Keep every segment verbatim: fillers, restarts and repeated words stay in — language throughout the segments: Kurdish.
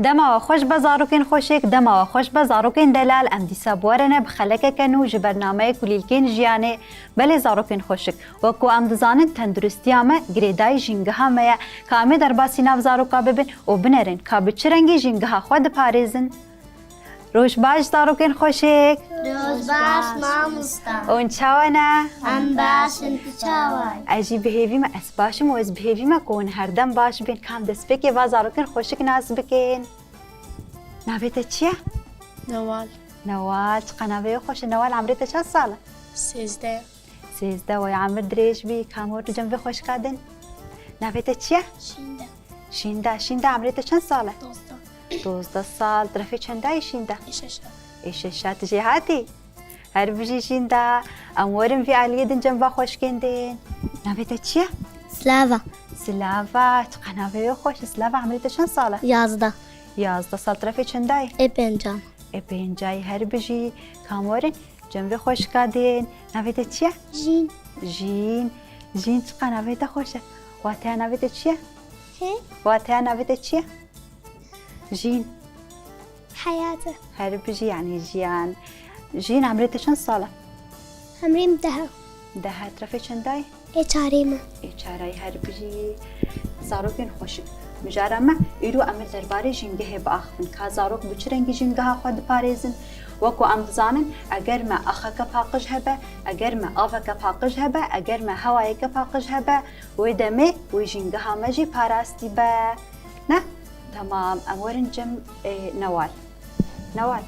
Dema we xweş be zarokên xweşik, dema we xweş be zarokên delal, em dîsa bi we re ne bi xelekeke nû ji bernameyê Kulîlkên Jiyanê. Belê zarokên xweşik, wek ku em dizanin tenduristiya me girêdayî jîngeha me ye, ka em ê derbasî nav zaroka bibin û binerin ka bi çi rengî jîngeha xwe diparêzin. Roj baş zarokên xweşik. Roj baş, mamosta. Hûn çawa ne? Em baş in, tu çawa yî? Ez jî bi hêvî me, ez baş im û ez bi hêvî me ku hûn herdem baş bin. Ka em destpêkê va zarokên xweşik nas bikin. Navê te çi ye? Newal. Newal, çiqa navê wê xweş e. Newal, emrê te çend sal e? Sêzdeh. Sêzdeh, wey emir dirêj bî. Ka em werin cem vê xweşika din. Navê te çi ye? Şînda. Şînda, Şînda, emrê te çend sal e? Dozdeh. Dozdeh sal. Terefê çenda yî Şînda? Ê şeşa. Ê şeşa, tu jê hatî? Her bijî Şînda. Em werin vî aliyê din cem va xweşkên din. Navê te çi ye? Slava. Slava, çiqa navê wê xweş e. Slava, emrê te çend sal e? Yazdeh. Yazdeh sal. Terefê çenda yî? Ê pênca. Ê pênca yî, her bijî. Ka em werin cem vê xweşika din. Navê te çi ye? Jîn. Jîn. Jîn, çiqa navê te xweş e. Wateya navê te çi ye? Hê? Wateya navê te çi ye? Jîn. Heyat e. Her bijî, yanî jiyan. Jîn, emrê te çend sal e? Emrê min deh e. Deh e, terefê çenda yî? Ê çarê me. Ê çarayî, her bijî. Zarokên xweşik. Mijara me, îro em li derbarê jîngehê biaxivin. Ka zarok bi çi rengî jîngeha xwe diparêzin? Wek ku em dizanin, eger me axeke paqij hebe, eger me aveke paqij hebe, eger me hewayeke paqij hebe, wê demê wê jîngeha me jî parastî be. Ne? Temam. Em werin cem, e, Newal. Newal.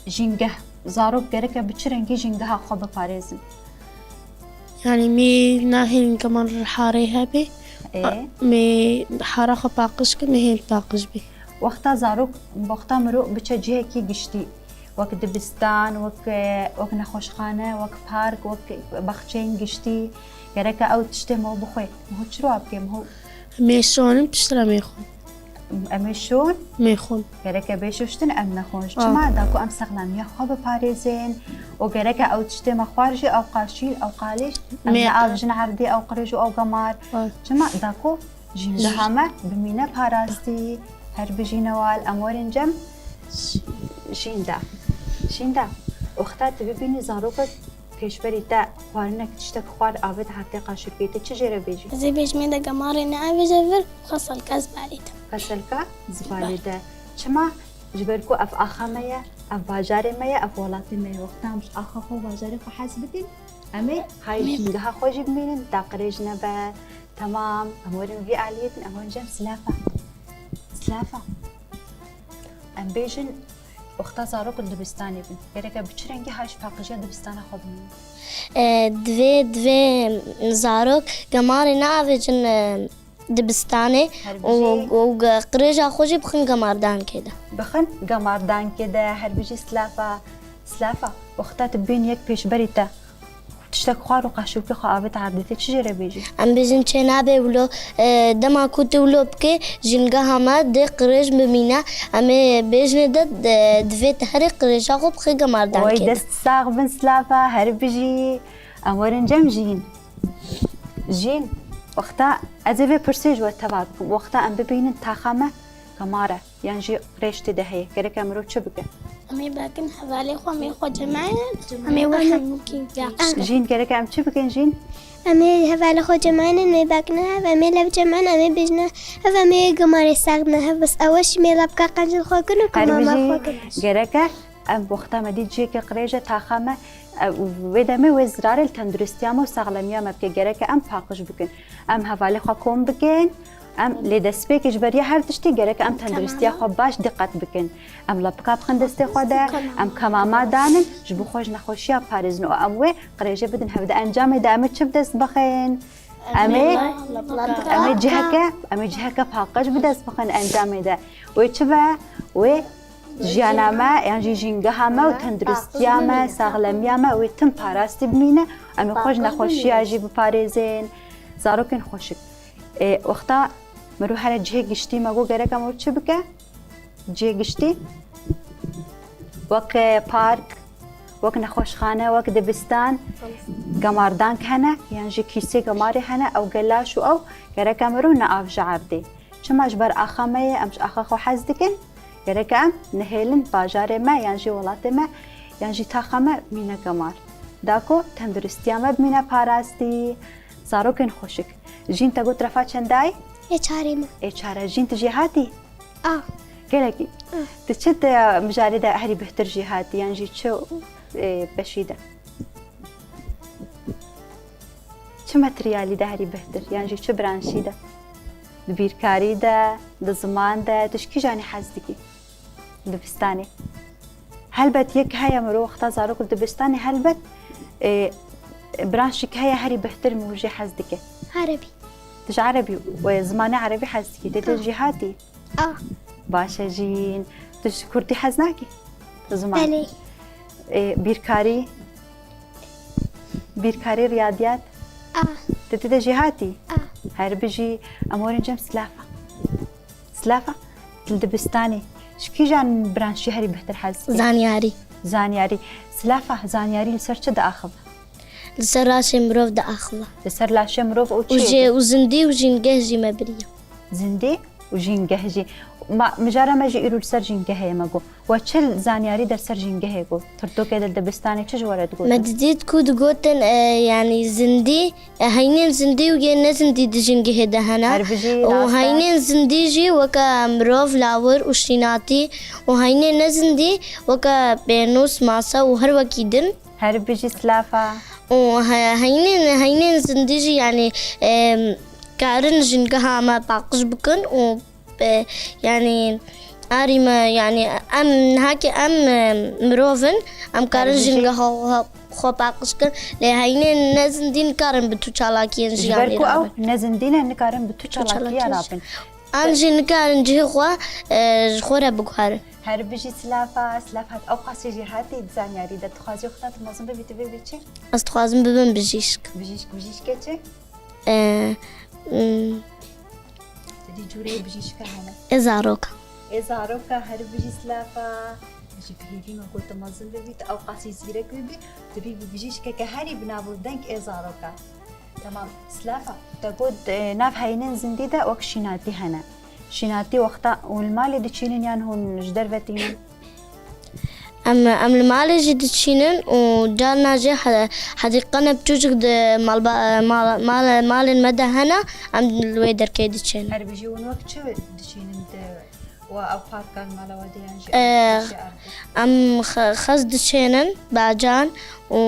Jîngeh. Zarok gereke bi çi rengî jîngeha xwe biparêzin? Yanî, me nahêlin ke me harê hebe. Ê? Me hara xwe paqij ke, me hên paqij be. Wexta zarok, wexta mirov biçe cihekî giştî, wek dibistan, wek, wek nexweşxane, wek park, wek baxçeyên giştî, gereke ew tiştê miho bixwe. Miho çi wa bike? Miho Em ê şonin piştre mê xwin. Em ê şon? Mê xwin. Gereke bê şuştin em nexwin. Ah. Çima? Da ku em sexlemiya xwe biparêzin û gereke ew tiştê me xwar jî, ew qaşîl, ew qalîş, em Mê- ne av jin erdê, ew qirêj û ew gemar. Ah. Çima? Da ku jîngeha me bimîne parastî. Her bijî Newal, em werin cem. Şînda. Şînda. Wexta tu bibînî zarokek pêşberî te xwarinek, tiştek xwar, avêt erdê, qaşûrkê te, çi jê re bêjî? Ez ê bêjim, ê de gemarê neavêje vir, xwe selke zibalê de. Xwe selke zibalê de. Çima? Ji ber ku ev axa me ye, ev bajarê me ye, ev welatê me ye. Wexta em ji axa xwe û bajarê xwe hez bikin, em ê hay jîngeha xwe jî bimînin, da qirêj nebe. Temam, em werin vî aliyê din, em werin cem Silafa. Silafa. Em bêjin, wexta zarok li dibistanê bin, gereke bi çi rengî hay ji paqijiya dibistana xwe bimînin? E, divê, divê zarok gemarê neavêjin, e, dibistanê Her û, bijî. û ge-, qirêja xwe jî bixin gemardankê de. Bixin gemardankê de, her bijî Silafa. Silafa, wexta tu bibînî yek pêşberî te tiştek xwar û qaşûkê xwe avêt erdê, te çi jê re bêjî? Em bêjin çênabe wilo, e, dema ku tu wilo bikê, jîngeha me dê qirêj bimîne. Em ê bêjinê de, de, divê tu herê qirêja xwe bixê gemardankê Oy, de. Dest sax bin Silafa, her bijî. Em werin cem Jîn. Jîn, wexta ez ê vê pirsê ji we teva bikim. Wexta em bibînin taxa me gemar e, yan jî qirêj tê de heye, gereke mirov çi bike? Em ê vekin hevalê xwe, em ê xwe cemeynin, em ê we hemûkî vekin. Jîn, gereke em çi bikin Jîn? Em ê hevalê xwe cemeynin, em ê vekin hev, em ê lev cemeynin, em ê bêjin hev, em ê gemarê sax bidin hev, bes ew e jî mêla bike qencil xwe kin û Her kimama bijî xwe kin. Gereke Em wexta me dît cihekî qirêj e, taxa me, e, wê demê wê zirarê li tenduristiya me û saxlemiya me bike, gereke em paqij bikin. Em hevalê xwe kom bikin, em lê destpêkê ji beriya her tiştî gereke em tenduristiya xwe baş diqet bikin. Em lapika bixin destê xwe de, em kemama danin, ji bo xwe ji nexweşiya parêzin û em wê qirêjê bidin hev de. Encamê de em ê çi bi dest bixin? Em ê, em ê ciheke, em ê ciheke paqij bi dest bixin encamê de. Wê çi be? Wê jiyana me, yan jî jîngeha me û tenduristiya me, saxlemiya me, wê tim parastî bimîne. Em ê xwe ji nexweşiya jî biparêzin. Zarokên xweşik. Ê, wexta mirov here cihê giştî me got gerek em çi bike? Cihê giştî wek park, wek nexweşxane, wek dibistan, gemardank hene, yan jî kîsê gemarê hene, ew gelaş û ew gereke mirov neavêje erdê. Çima ji ber axa me ye, em ji axa xwe hez dikin. Gerek em nihêlin bajarê me, yan jî welatê me, yan jî taxa me bimîne gemar. Da ku tenduristiya me bimîne parastî. Zarokên xweşik. Jîn te got refa çendayî? Ê çarê me. Ê çare. Jîn tu jêhatî? A. Gelekî. A. Tu çi di mijarê de herî bihtir jêhatî, yan jî çi, e, beşî de? Çi materyalî de herî bihtir, yan jî çi branşî de? Di bîrkarî de, di ziman de, tu ji kîjanî hez dikî? Dibistanê. Helbet yek heye mirov wexta zarok li dibistanê, helbet, e, branşîk heye herî bihtir mirov jê hez dike. Erebî. Tu ji erebî, e, zimanê erebî hez dikî. Tê tu Ah. jêhatî? Ah. Baş e Jîn. Tu ji kurdî hez nakî? Ziman. Belê. E, bîrkarî? Bîrkarî, riyadiyat? Ah. Te tê de jêhatî? Ah. Her bijî. Em werin cem Silafa. Silafa, tu li dibistanê ji kîjan branşî herî bihtir hez dikî? Zanyarî. Zanyarî. Silafa, zanyarî li ser çi diaxive? Li ser laşê mirov diaxive. Li ser laşê mirov û Û çi? jê û zindî û jîngeh jî me biriye. Zindî û jîngeh jî. Ma, mijara me jî îro li ser jîngehê ye, me got. We çi zanyarî der ser jîngehê got? Pirtûkê de dibistanê çi ji we re digotin? Me didît ku digotin, e, yanî zindî, e, heynên zindî û yên ne zindî di jîngehê de hene. Her bijî, Û rast e. heynên zindî jî weke mirov, lawir û şînatî û heynên ne zindî weke pênûs, masa û her wekî din. Her bijî Silafa. Û he-, heynên, heynên zindî jî, yanî, em, karin jîngeha me paqij bikin û, e, yanî, arî me, yanî, em, niha ke em, e, mirov in, em karin Her bijî. jîngeha xwe paqij kin, lê heynên ne zindî nikarin bi tu çalakiyên Ji ber jiyanê ku ew rabin. ne zindî ne, nikarin bi tu Tu çalakiya çalakiyên rabin. An jî nikarin cihê xwe, e, ji xwe re biguherin. Her bijî Silafa, Silafa, ew qasî jêhatî di zanyarî de. Dixwazî wexta tu mezin bibî, tu bibî çi? Ez dixwazim bibim bijîşk. Bijîşk, bijîşkê çi? E, mm, Di cûreyê bijîşka hene. Ê zaroka. Ê zaroka, her bijî Silafa. Ji bi hêvî me got tu mezin bibî, tu ew qasî zîrek bibî, tu bî bi bijîşkeke herî bi nav û deng ê zaroka. Temam. Silafa, te got, e, nav heynên zindî de wek şînatî hene. Şînatî wexta hûn li malê diçînin yan hûn ji derve tînin? Em, em li malê jî diçînin û carna jî he-, hedîqene biçûçik di malba-, mal-, mal-, malên me de hene, em li wê derkê diçînin. Her bijî hûn wek çi diçînin di, wa ew parka li mala we de yan jî Ee, ew şiar de? Em xe-, xez diçênin, bacan û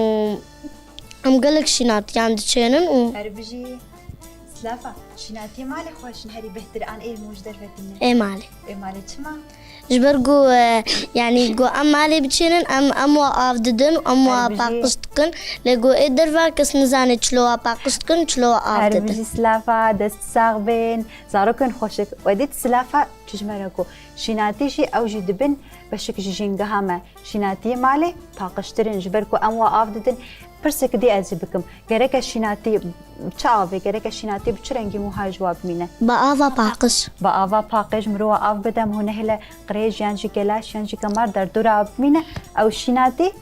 em gelek şînatiyan diçênin û Her bijî. Silafa, şînatiyê malê xweş in herî bihtir an ê mû ji derve tînin? Ê malê. Ê malê çima? Ji ber ku, e, yanî ku em malê biçênin, em, em wa av didin, em wa Her bijî. paqij dikin. Lê ku ê derva kes nizane çilo wa paqij dikin, çilo wa av Her didin. bijî Silafa, dest sax bên. Zarokên xweşik. We dît Silafa çi ji me re got. Şînatî jî ew jî dibin beşik ji jîngeha me. Şînatiyê malê paqijtir in, ji ber ku em wa av didin. Pirsek dî ez jî bikim. Gereke şînatî bi çi avê, gereke şînatî bi çi rengî mûha ji wa bimîne? Bi ava paqij. Bi ava paqij mirova av bide, em hûn nehêle qirêj yan jî gelaş yan jî gemar derdora bimîne. Ew şînatî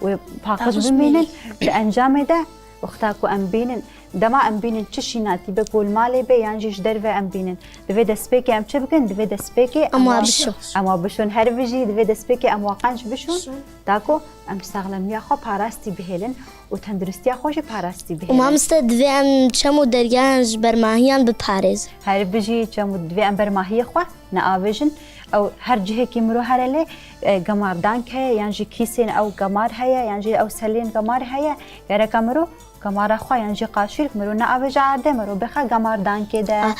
wê paqij Paqij bimînin. bimînin. Di encamê de wexta ku em bînin, dema em bînin çi şînatî be, ku li malê be yan jî ji derve em bînin, divê destpêkê em çi bikin? Divê destpêkê Em wa em wa bişon. Em wa bişon. Her bijî, divê destpêkê em wa qenc bişon. Bişon. Da ku em saxlemiya xwe parastî bihêlin û tenduristiya xwe jî parastî Û bihêlin. Mamoste, divê em çem û deryayan ji bermahiyan biparêzin. Her bijî çem û divê em bermahiyê xwe neavêjin. Ew her cihekî miro here lê, e, gemardank heye, yan jî kîsên ew gemar heye, yan jî ew selên gemar heye. Gereka miro gemara xwe yan jî qaşîrk miro neavêje erdê, miro bixe gemardankê de. Ah.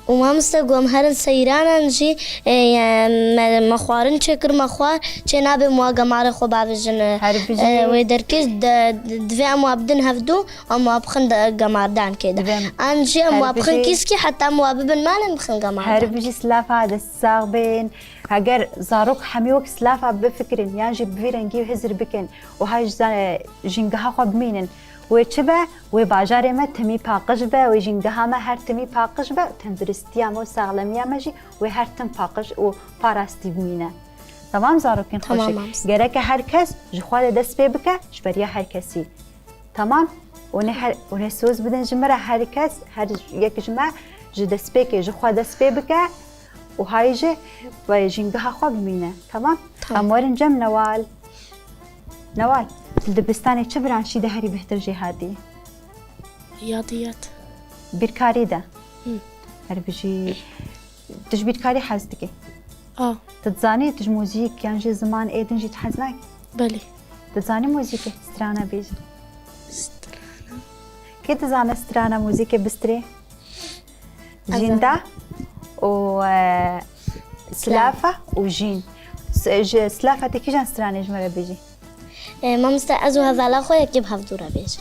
Û mamoste, ku em herin seyranan jî, e, ye, me, me xwarin çêkir, me xwar, çê nabe em wa gemarê xwe bavêjin, e, Her bijî. e, wê derkê de, de, divê em wa bidin hevdû, em wa bixin de gemardankê de. Divê em An jî em Her wa bixin bijî. kîskî, heta em wa bibin malê em bixin gemardankê. Her bijî Silafa, dest sax bên. Heger zarok hemî wek Silafa bifikirin, yan jî bi vî rengî hizir bikin û hay ji za-, jîngeha xwe bimînin. Wê çi be? Wê bajarê me timî paqij be, wê jîngeha me her timî paqij be, tenduristiya me û saxlemiya me jî wê her tim paqij û parastî bimîne. Temam zarokên Tamam, xweşik. Mamoste. Gereke her kes ji xwe de dest pê bike, ji beriya her kesî. Temam? Hûn ê her, hûn ê soz bidin ji min re, her kes, her yek ji me Ji destpêkê ji xwe dest pê bike û hay ji ve jîngeha xwe bimîne. Temam? Tamam. Em werin cem Newal. Newal, li dibistanê çi branşî de herî bêhtir jê hatî? Riyadiyat. Bîrkarî de? Hı. Her bijî. Tu ji bîrkarî hez dikî? A. Tu dizanî, tu ji muzîk yan jî ziman ê din jî tu hez nakî? Belê. Tu dizanî muzîkê strana bêjî? Strana. Kê dizane strana muzîkê bistrê? Ez Jînda zanim. û, e, Silafa. Silafa û Jîn. S-, ji Silafa te kîjan stranê ji me re bêjî? E, mamoste, ez û hevala xwe yekê bi hevdû re bêjin.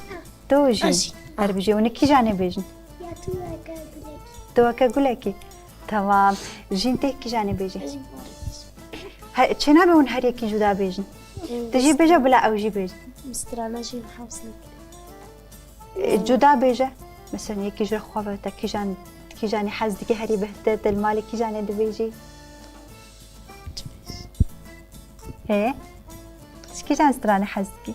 Tu û Jîn. Ez Jîn. Her bijî. Hûn ê kîjanê bêjin? Ya tu weke gulekî. Tu weke gulekî. Tamam. Jîn tê kîjanê bêjî? Ez Jîn. He, çênabe hûn her yekî cuda bêjin. Em, Tu jî bêje bila ew jî bêjin. Strana Jîn hez nekir. E, cuda bêje. Mesela yekî ji xwe ve te kîjan, kîjanê hez dike herî bêhtir, te li malê kîjanê dibêjî? Hê? Ji kîjan stranê hez dikî?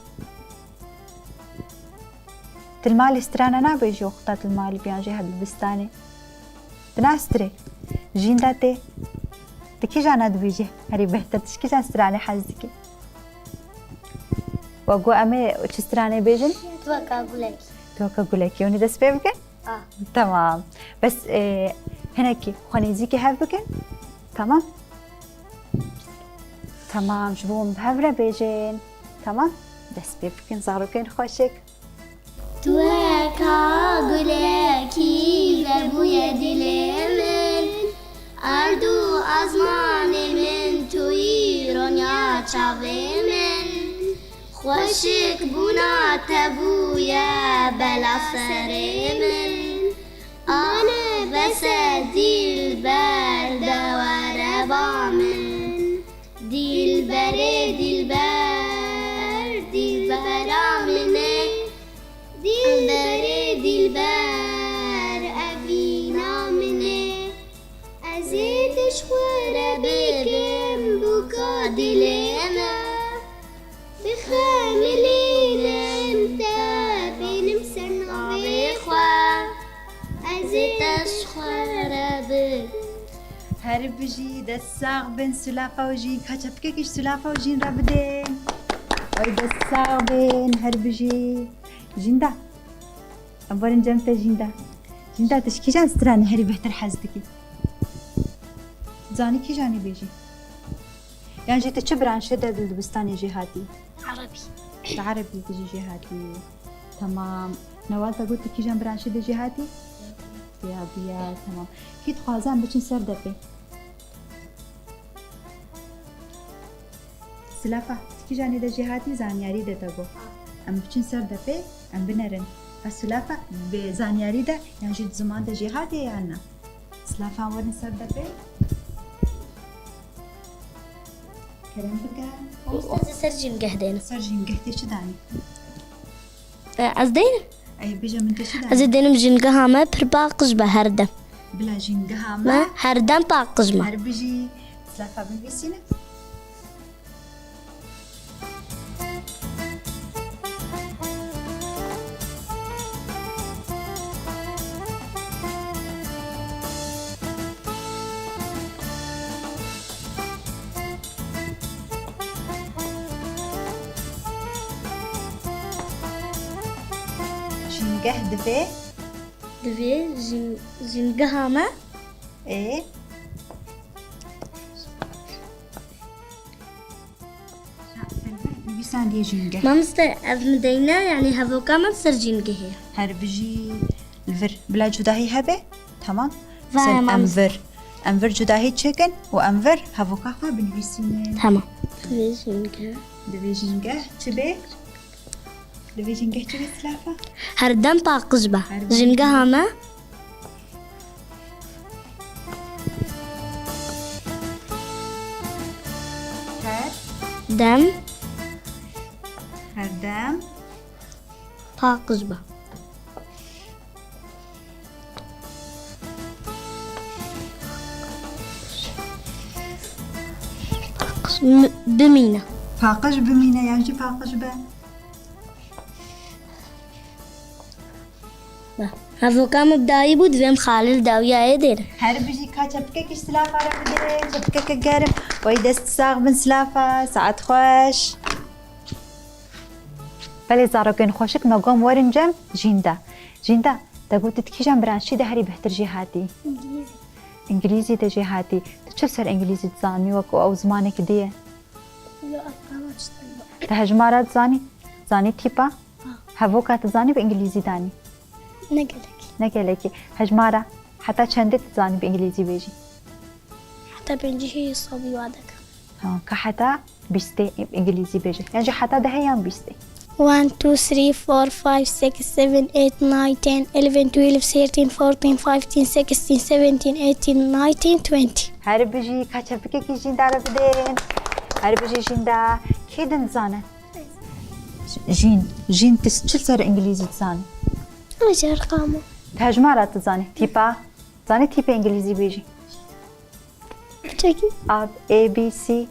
Tu li malê strana nabêjî wexta tu li malî bî yan jî her dibistanê? Tu nastrê. Jînda tê. Tu kîjana dibêjî? Herî bêhtir tu ji kîjan stranê hez dikî? We got em ê çi stranê bêjin? Tu weka gulekî. Tu weka gulekî. Hûn ê dest pê bikin? A. Tamam. Bes, e, hinekî xwe nêzîkî hev bikin. Tamam. Tamam, ji bo hûn bi hev re bêjin. Tamam. Dest pê bikin, zarokên xweşik. Tu weka gulekî vebûye dilê min, erd û azmanê min tu yî ronya çavê min. Xweşik bûna te bûye bela serê min, ane bes e dilber de were ba min. Dilberê dilber, dilbera min e. Dilberê dilber, evîna min e. Ez ê te ji xwe re bikim bûka dilê me. Bixemilînim te, bînim ser navê xwe. Ez ê te ji xwe re bikim. Her bijî, dest sax bin, Sulafa û Jîn. Ka çepikekî ji Sulafa û Jîn re bidin. Ay, dest sax bin, her bijî. Jînda. Em werin cem te Jînda. Jînda, tu ji kîjan stranê herî bêhtir hez dikî? Tu zanî kîjanê bêjî? Yan jî tu çi branşê de li dibistanê jê hatî? Erebî. Li erebî tu jî jê hatî. Temam. Newal te got tu kîjan branşê de jê hatî? Riyadiyat, temam. Kî dixwaze em biçin ser depê? Silafa, tu kîjanê de jê hatî, zanyarî de te got. Em biçin ser depê, em binerin. Ez Silafa, bi zanyarî de, yan jî di ziman de jê hatî yan na? Silafa, werin ser depê. Kerem bike. Mamoste, ez ê ser jîngeh dênim. Ser jîngeh tê çi danî? E, ez dênim. Ey, bêje min te çi danî? Ez ê dênim jîngeha me pir paqij be her dem. Bila jîngeha me. Me her dem paqij me. Her bijî. Silafa, binivîsîne. Jîngeh divê. Divê jîn-, jîngeha me. Ê. Nivîsandiye jîngeh. Mamoste, ev min deyne, yanî hevoka min ser jîngehê. Her bijî li vir. Bila cudahî hebe? Tamam. Va Sen em mamoste. vir. Em vir cudahî çêkin û em vir hevoka xwe binivîsînin. Tamam. Divê jîngeh. Divê jîngeh çi bê? Divê jîngeh çi bê Silafa? Her dem paqij be. Her dem. Jîngeha me. Her. Dem. Her dem. Paqij be. Paqij bimîne. Paqij bimîne yan jî paqij be. Be. Hevoka min bi dayî bû, divê em xalê li dawiyayê dêrin. Her bijî ka çepikekî ji silafa re bidê, çepikeke germ. Wey dest sax bin silafa, saet xweş. Belê zarokên xweşik, me got werin cem Jînda. Jînda, te got tu di kîjan branşî de herî bihtir jê hatî? Îngilîzî. Îngilîzî de jê hatî. Tu çi ser îngilîzî dizanî wek ew zimanekî dî ye? Yo, ez zana çi tişt. Te hejmara dizanî? Zanî tîpa? Ha. Hevoka tu zanî bi îngilîzî danî? Ne gelekî. Ne gelekî. Hejmara heta çendê tu zanî bi îngilîzî bêjî? Heta pêncî hîsabî wa dikim. Tamam, ka heta bîstê îngilîzî bêje. Yan jî heta dehê yan bîstê. One, two, three, four, five, six, seven, eight, nine, ten, eleven, twelve, thirteen, fourteen, fifteen, sixteen, seventeen, eighteen, nineteen, twenty. Her bijî, ka çepikekî Jînda re bidên. Her bijî Jînda. Kê din dizane? Jîn, Jîn, tu çi ser îngilîzî dizanî? Ez erqam. Te hejmara dizanî? Tîpa? Zanî tîpê îngilîzî bêjî? Çekî. A, A, B, C.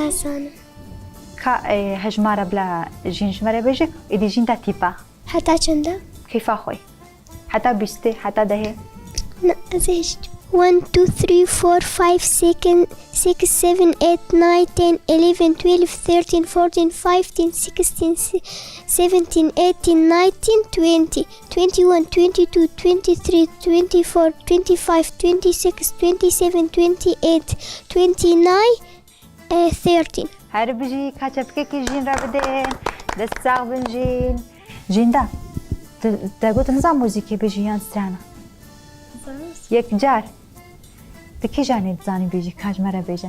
Ez zanim. Ka, e, hejmara bila Jîn ji me re bêje, êdî Jîn da tîpa. Heta çend e? Keyfa xwe. Heta bîstê, heta dehê. Ne, ez hêj. One, two, three, four, five, six, six, seven, eight, nine, ten, eleven, twelve, thirteen, fourteen, fifteen, sixteen, seventeen, eighteen, nineteen, twenty. Twenty-one, twenty-two, twenty-three, twenty-four, twenty-five, twenty-six, twenty-seven, twenty-eight, twenty-nine, eh, thirteen. Her bijî, ka çepikekî Jîn re bidên. Dest sax bin Jîn. Jîn da. Te, te got nizan muzîkê bijî yan strana? Yek car. Tu kîjanê dizanî bêjî, ka ji me re bêje.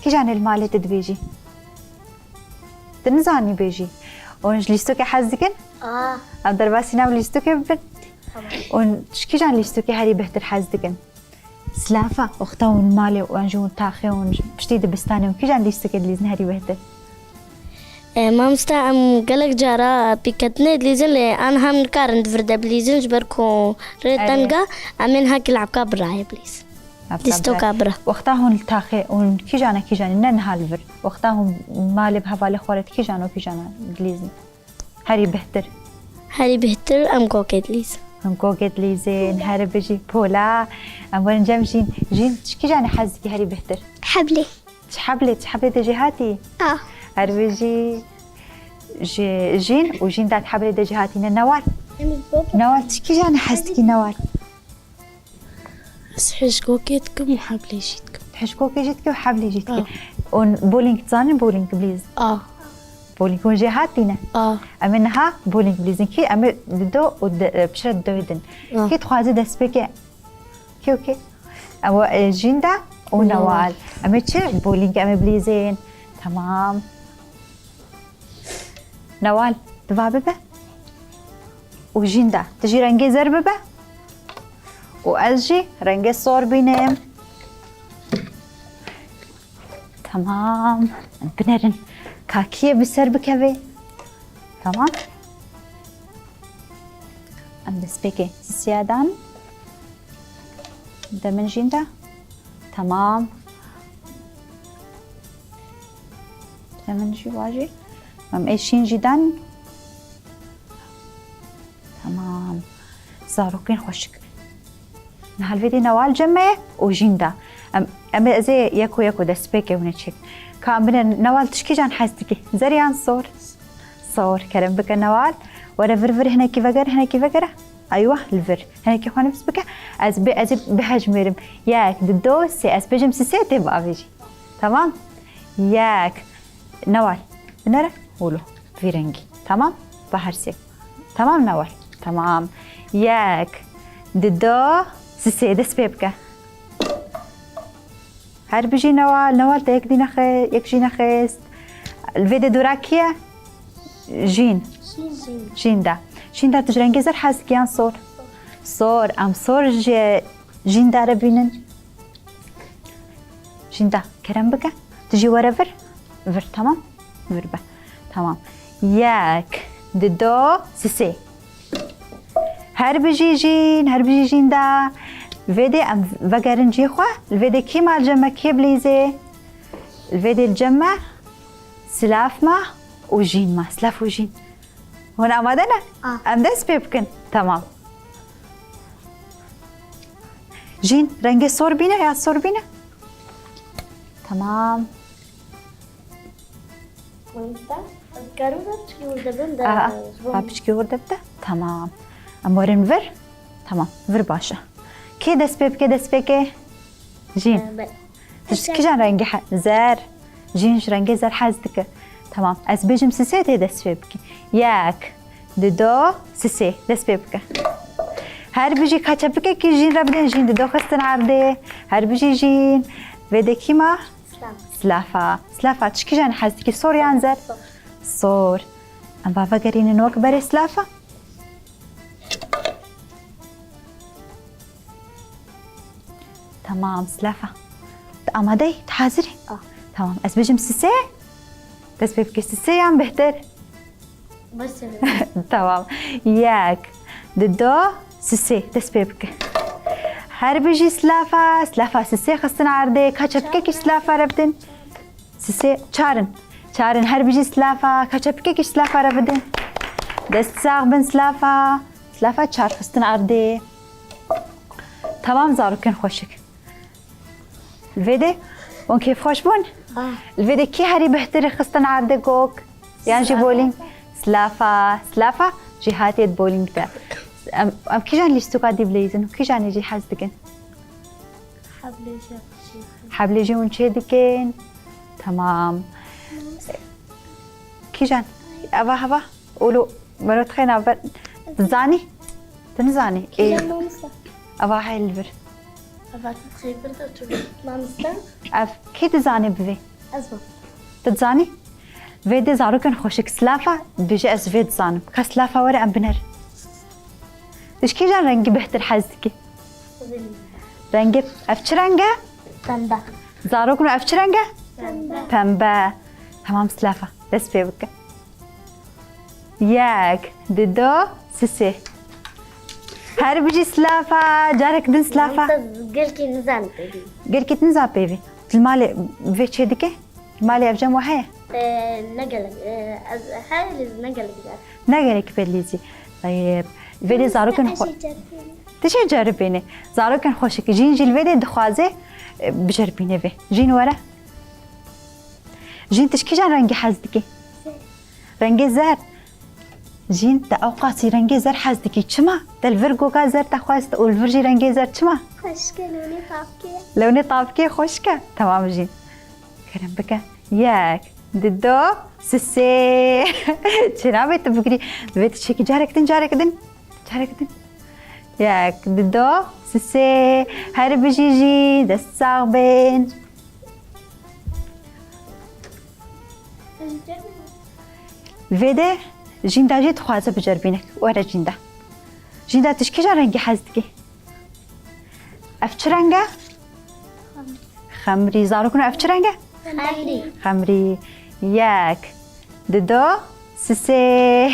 Kîjanê li malê tu dibêjî? Tu nizanî bêjî. Hûn ji lîstokê hez dikin? Aa. Em derbasî nav lîstokê bibin. Tamam. Hûn ji kîjan lîstokê herî bêhtir hez dikin? Silafa, wexta hûn malê û an jî hûn taxê hûn piştî dibistanê hûn kîjan lîstokê dilîzin herî bêhtir? E, mamosta, em gelek cara pîketinê dilîzin, lê an hem nikarin di vir de bilîzin, ji ber ku rê Erê. teng e, em ên hekî labka birayê bilîzin. Labka Lîstoka bira. Bira. Wexta hûn li taxê, hûn kîjana kîjanî, ne niha li vir. Wexta hûn malê bi hevalê xwe re kîjan û kîjana dilîzin? Herî bihtir. Herî bihtir em gokê dilîzin. Em gokê dilîzin, her bijî pola. Em werin cem Jîn. Jîn, ji kîjanê hez dikî herî bihtir? Heblê. Çi heblê, çi heblê de jê hatî? A. Her bijî ji Jîn û Jîn da heblê de jê hatî ne Newal. Newal, çi kîjanê hez dikî Newal? Ez hişgokê dikim û heblê jî dikim. Hişgokê jî dikî û heblê jî dikî. A. Hûn bowling dizanin, bowling bilîz? A. Bowling hûn jê hatî ne? A. Em ê niha bowling bilîzin kî em ê dido û de, e, piştre didoyê din. A. Kê dixwaze destpêkê? Kê û kê? Ew, e, Jînda û Newal. Newal. Em ê çi? Bowling em ê bilîzin. Tamam. Newal, tu va bibe. Û Jînda, tu jî rengê zer bibe. Û ez jî rengê sor bînim. Tamam. Em binerin. Ka kî ye bi ser bikeve. Tamam. Em destpêkê sisiya dan. De min Jînda. Tamam. De min jî wa jî. Em ê şîn jî dan. Tamam. Zarokên xweşik. Niha li vê dê Newal cem me ye û Jînda. Em, em ê ez ê yeko yeko destpêkê hûn ê çêk. Ka em bine Newal tu ji kîjan hez dikî? Zer yan sor? Sor. Kerem bike Newal. Were vir vir hinekî vegere, hinekî vegere. Eywa, li vir. Hinekî xwe nifs bike. Ez bê, ez ê bihejmêrim. Yek, di, do, sê. Ez bêjim sisê tê biavêjî. Tamam? Yek. Newal. Binere. Holo. Vî rengî. Tamam? Ba her sê. Tamam Newal? Tamam. Yek. Di, do, sisê. Dest pê bike. Her bijî Newal, Newal te yek dî nexê, yek jî nexist. Li vê de dora kî ye? Jîn. Jîn. Jîn de. Jîn de tu ji rengê zer hez dikî yan sor? Sor. Em sor ji Jîn de re bînin. Jîn de kerem bike. Tu jî were vir. Vir, tamam. Vir be. Tamam. Yek, di, do, sisê. Her bijî Jîn, her bijî Jîn de. Vê dê em vegerin cî xwe. Li vê dê kî ma li cem me, kê bilîzê? Li vê dê li cem me Silaf ma û Jîn ma. Silaf û Jîn. Hûn amade ne? A. Em dest pê bikin. Tamam. Jîn, rengê sor bîne ya sor bîne? Tamam. Mamoste, ez karim ve piçkî wir debim de Aha, ji bo ha piçkî wir debde? Tamam. Em werin vir? Tamam, vir baş e. Kê dest pê bike, dest pê ke? Jîn. Be- Tişt kijan rengî he? Zer. Jîn ji rengê zer hez dike. Tamam. Ez bêjim sisê tê dest pê bike. Yek, dido, sisê. Dest pê bike. Her bijî ka çepikekî jîn re bidin, jîn dido xistin erdê. Her bijî jîn. Vê de kî ma? Slam. Silafa. Silafa çi kijan hez dike? Sor yan zer? Sor. Sor. Em va vegerînin wek berê silafa. Tamam, silafa. Tu amade yî? Tu hazir î? Ah. Tamam, ez bêjim sisê. Dest pê bike sisê yan bêhtir? Bes e. Tamam. Yek, dido, sisê. Dest pê bike. Her bijî silafa, silafa sisê xistin erdê. Ka çepikekî silafa re bidin. Sisê, çar in. Çar in, her bijî silafa. Ka çepikekî silafa re bidin. Dest sax bin silafa. Silafa çar xistin erdê. Tamam zarokên xweşik. Li vê de wan kêfxweş bûn? Ah. Li vê de kî herî bêhtir xistin erdê gok? Yan jî bowling? Silafa, silafa jî hatiye di bowling de. Em, em kîjan lîstoka dî bileyzin? Kîjanê jî hez dikin? Heblê jî. Heblê jî hûn çê dikin? Tamam. Kîjan? Eva heva? Olo, mero dixê navber. Tu zanî? Tu nizanî? Ê, Mamoste. eva hey li vir. Eva tu dixê vir de tu. Mamoste. Ev kê dizanî bi vê? Ez bim. Tu dizanî? Vê de zarokên xweşik silafa, dibêje ez vê dizanim. Ka silafa were em binerin. Tu ji kîjan rengî bêhtir hez dikî? Rengê ev çi reng e? Pembe. Zarokno ev çi reng e? Pembe. Pembe. Tamam silafa. Dest pê bike. Yek, dido, sisê. Her bijî silafa, carek din silafa. Mamoste, gelkî nizan pêvî. Gelkî tu niza pêvî. Tu li malê vê çê dike? Li malê ev cem we heye? Ee, ne gelek. Ee, ez her ne gelek der. Ne gerek pê lîzî. Tayeb. Vê de zarokên xwe. Tu jê ceribêne. Zarokên xweşik. Jîn jî li vê de dixwaze e, biceribîne vê. Jîn were. Jîn tu ji kîjan rengî hez dikî? Rengê zer. Jîn te ewqasî rengê zer hez dikî. Çima? Te li vir goga zer te xwest û li vir jî rengê zer çima? Xweşke lûnê tavkê. Lewnê tavkê xweşke. Tamam jîn. Kerem bike. Yek, dido, sisê. Çênabê tu bigirî. Divê tu çêkî carek din, carek din. Carek din. Yek, dido, sisê. Her bijî jî dest sax bên. Vê de Jînda jî dixwaze biceribîne. Were Jînda. Jînda tu ji kîjan rengî hez dikî? Ev çi reng e? Xemrî. Zarokno ev çi reng e? Xemrî. Xemrî. Yek, dido, sisê.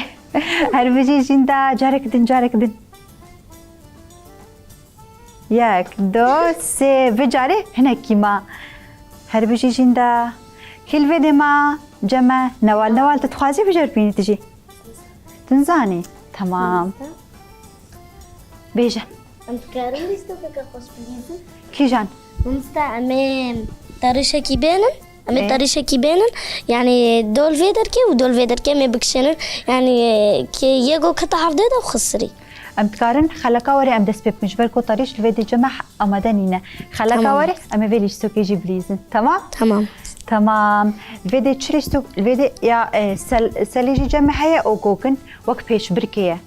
Her bijî Jînda. Carek din, carek din. Yek, do, sê. Vê carê hinekî ma. Her bijî Jînda. Kî li vê dê ma? Ceme, Newal. Newal tu dixwazî biceribînî tu jî? Tu nizanî? Tamam. Bêje. Em dikarin lîstokeke xweş bilîzin? Kîjan? Mamoste, em ê tarîşekî bênin. Em ê Ê? Tarîşekî bênin. Yanî dol vê derkê û dol vê derkê em ê bikişênin. Yanî kê yê go kete hevdê de xisirî. Em dikarin xeleka were em dest pê bikin. Ji ber ku tarîş li vê dê cem e amade nîne. Xeleka Tamam. Were em ê vê lîstokê jî bilîzin. Tamam? Tamam. Tamam. Vê dê çi lîstok, vê dê ya, e, sel-, selê jî cem e heye û gokin wek pêşbirkê ye.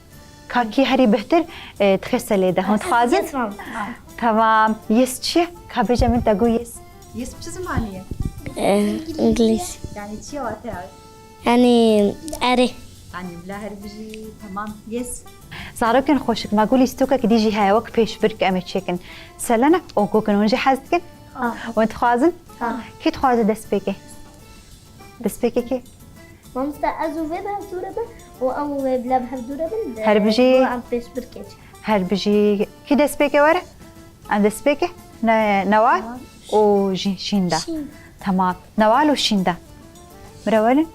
Ka kî herî bihtir, e, dixê selê de. Hûn dixwazin? Yes, mam. Tamam. Yes çi ye? Ka bêje min te got yes. Yes bi çi zimanî ye? E, Îngilîz. Yanî çi ye wate ew? Yanî erê. Yanî bila her bijî, tamam. Yes. Zarokên xweşik, me got lîstokek dî jî heye, wek pêşbirk em ê çêkin. Selene û gokin hûn jî hez dikin? Ah. Hûn dixwazin? Ah. Kî dixwaze dest pê ke? Destpêkekê. Mamoste, ez û vê bi hev dû re bin û ew û wê bila bi hev dû re bin. Her bijî. Bo em pêşbirkê çin. Her bijî. Kî destpêkê were? Em destpêkê? Ne, Newal Newal. Û Jî-, Şînda. Şîn. Tamam. Newal û Şînda. Bira werin.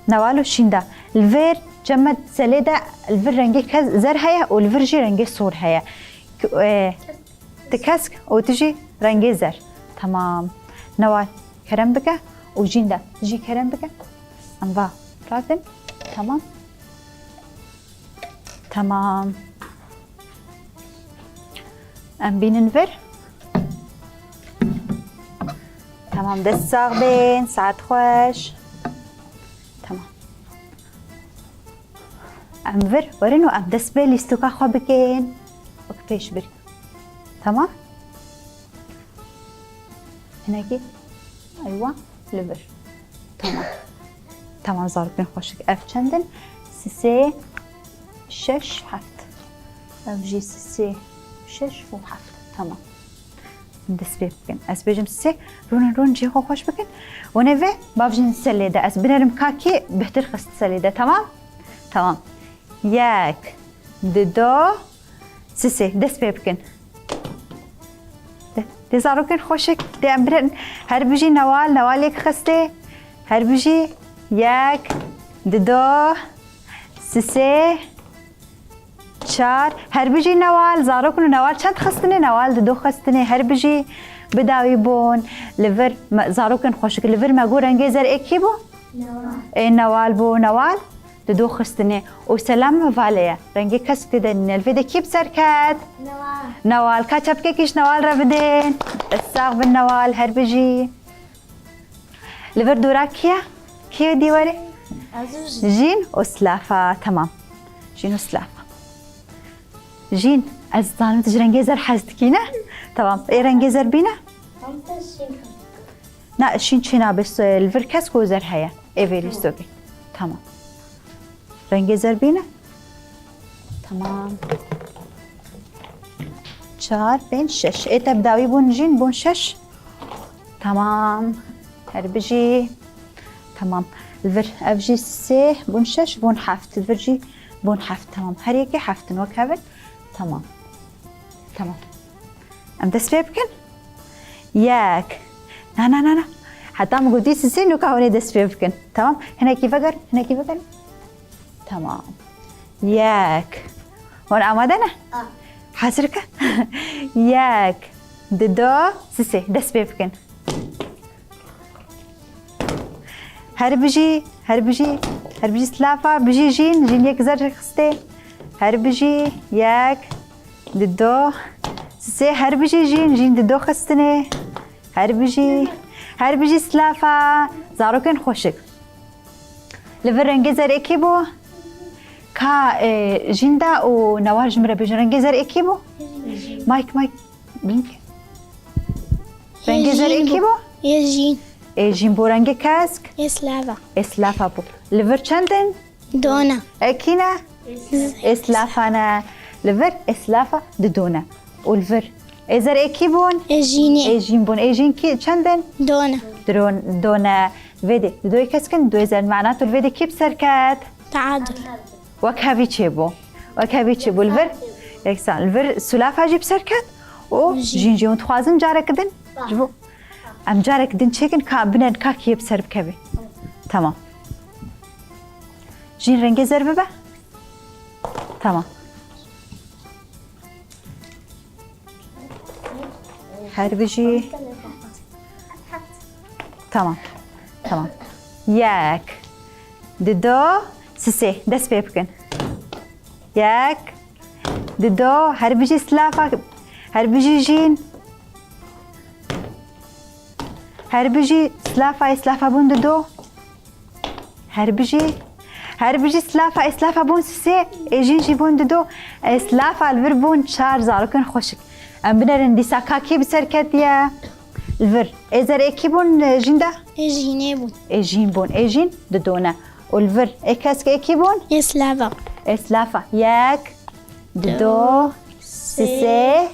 Newal û Şînda. Li vir cem e selê de li vir rengê ke-, zer heye û li vir jî rengê sor heye. K-, e, Ti kesk û tu jî rengê zer. Tamam. Newal kerem bike û Jîn de tu jî kerem bike. Em va rakin. Tamam. Tamam. Em bînin vir. Tamam, dest sax bên, saet xweş. Tamam. Em vir werin û em dest bi lîstoka xwe bikin. Wek pêşbirî. Tamam? Hinekî eywa li vir. Tamam. Tamam, zarokên xweşik. Ev çend in? Sisê, şeş, heft. Ev jî sisê, şeş û heft. Tamam. Dest pê bikin. Ez bêjim sisê, rûnin, rûnin, cihê xwe xweş bikin. Hûn ê vê bavjin ser lê de. Ez binerim ka kî bihtir xist ser lê de. Tamam? Tamam. Yek, di, do, sisê. Dest pê bikin. Dê, dê zarokên xweşik, dê em birin. Her bijî Newal, Newal yek xistê. Her bijî yek, di, do, sisê, çar. Her bijî Newal, zarokên Newal çend xistinê? Newal di do xistinê. Her bijî bi dawî bûn. Li vir me, zarokên xweşik, li vir me got rengê zer ê kî bû? Newal. Ê Newal bû, Newal. Di do xistinê û selam min valê ye. Rengê kesk tê de nîne. Li vê de kî bi ser ket? Newal. Newal, ka çepkekî ji Newal re bidin. Dest sax bin Newal, her bijî. Li vir dora kî ye? Kî ye dîwarê? Ez û Jîn. Jîn û Silafa, temam. Jîn û Silafa. Jîn, ez zanim tu ji rengê zer hez dikî, ne? Temam. Ê rengê zer bîne? Em te şîn Na, şîn çê nabe, so-, li vir kesk û zer heye. Ê vê lîstokê. Tamam. Rengê zer bîne? Tamam. Çar, pênc, şeş. Ê te bi dawî bûn Jîn, bûn şeş. Tamam. Her bijî. Tamam. Li vir ev jî sê, bûn şeş, bûn heft. Li vir jî bûn heft. Tamam. Her yekê heft in, wek hev in. Tamam. Tamam. Em dest pê bikin. Yek. Na, na, na, na. Heta min gotî sisê, nuka hûn ê dest pê bikin. Tamam. Hinekî veger, hinekî veger. Tamam. Yek. Hûn amade ne? A. Hazir ke? Yek. Di do. Sisê. Dest pê bikin. Her bijî, her bijî, her bijî Silafa, bijî Jîn, Jîn yek zer xistê. Her bijî, yek, di do, sê, her bijî Jîn, Jîn di do xistinê. Her bijî, her bijî Silafa, zarokên xweşik. Li vir rengê zer ê kî bû? Ka, e, Jîn da û Newal ji min re bêjin, rengê zer ê kî bû? Mike, Mike. Blink. Rengê zer ê kî bû? Yê Jîn. Ê Jîn bû, rengê kesk? Ê Silafa. Ê Silafa bû. Li vir çend in? Dona. Ê kî ne? Ê Silafa ne. Li vir ê Silafa di done. Û li vir ê zer ê kî bûn? Ê Jînê. Ê Jîn bûn. Ê Jîn kî çend in? Dona. Dron-, done. Vê de di doyê kesk in, doyê zer mana tu li vê de kî bi ser ket? Teadul. Wek hevî çêbû. Wek hevî çêbû. Li vir yeksan. Li vir Silafa jî bi ser ket û Jîn. Jîn jî hûn dixwazin carek din. Ji bo em carek din çêkin ka binen ka kî yê bi ser bikevê. Tamam. Jîn rengê zer bibe. Tamam. Her bijî. Tamam. Tamam. Yek. Di do. Sisê. Dest pê bikin. Yek. Di do. Her bijî Silafa. Her bijî Jîn. Her bijî Silafa. Silafa bûn di do. Her bijî. Her bijî Silafa, ê Silafa bûn sisê, ê Jîn jî bûn dido, ê Silafa li vir bûn çar zarokên xweşik. Em binerin dîsa ka kî bi ser ketiye? Li vir. Ê zer ê kî bûn, e, Jîn de? Ê Jînê bûn. Ê Jîn bûn. Ê Jîn dido ne. Û li vir ê kesk ê kî bûn? Ê Silafa. Ê Silafa. Yek, dido, sisê,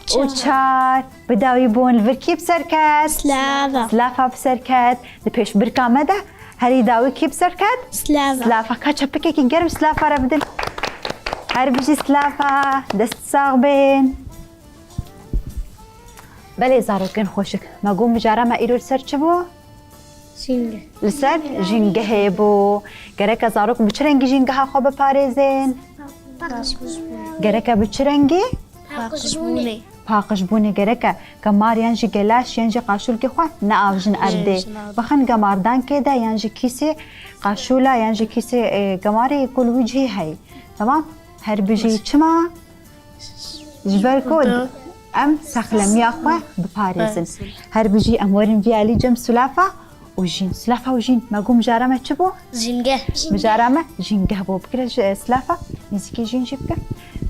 û çar. Bi dawî bûn, li vir kî bi ser ket? Silafa. Silafa bi ser ket. Di pêşbirka me de herî dawî kî bi ser ket? Silafa. Silafa. Ka çepikekî germ Silafa re bidin. Her bijî Silafa. Dest sax bên. Belê zarokên xweşik. Me got mijara me îro li ser çi bû? Jîngeh. Li ser jîngehê bû. Gereke zarok bi çi rengî jîngeha xwe biparêzin? Paqijbûnê. Gereke bi çi rengî? Paqijbûnê. paqijbûnê gereke gemar yan jî gelaş yan jî qaşûlkê xwe neavjin erdê. Bixin gemardankê de yan jî kîsê qaşûla yan jî kîsê, e, gemarê ku li wî cihê heyî. Temam? Her bijî çima? Ji ber ku em sexlemiya xwe biparêzin. Her bijî em werin vî alî cem sulafa û jîn. Sulafa û jîn. Me got mijara me çi bû? Jîngeh. Mijara me jîngeh bû. Bikire ji, e, sulafa. Nêzîkî jîn jî bike.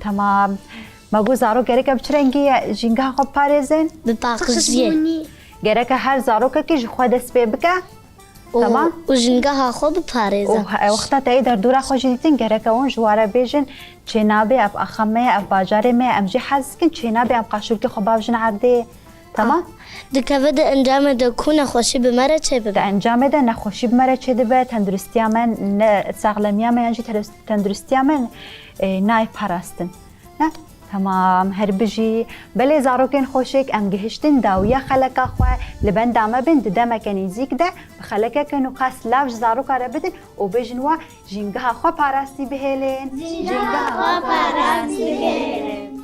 Temam. Me got zarok gereke bi çi rengî jîngeha xwe biparêzin? Bi paqijiyê. Gereke her zarokekî ji xwe dest pê bike. Û, Tamam. û jîngeha xwe biparêze. Û he-, wexta te yê derdora xwe jî dîtin, gereke hûn ji ware bêjin, çênabe ev axa me ye, ev bajarê me ye, em jî hez dikin, çênabe em qaşûlkê xwe bavjin erdê. Tamam? Dikeve di encamê de ku nexweşî bi me re çêbibe? Di encamê de nexweşî bi me re çêdibe, tenduristiya me, ne, saxlemiya me yan jî terus-, tenduristiya me, e, nayê parastin. Ne? Temam, her bijî. Belê zarokên xweşik, em gihiştin dawiya xeleka xwe, li benda me bin, di demeke nêzîk de bi xelekeke nûqas lav ji zaroka re bidin û bêjin wa jîngeha xwe parastî bihêlin. Jîngeha xwe parastî bihêlin.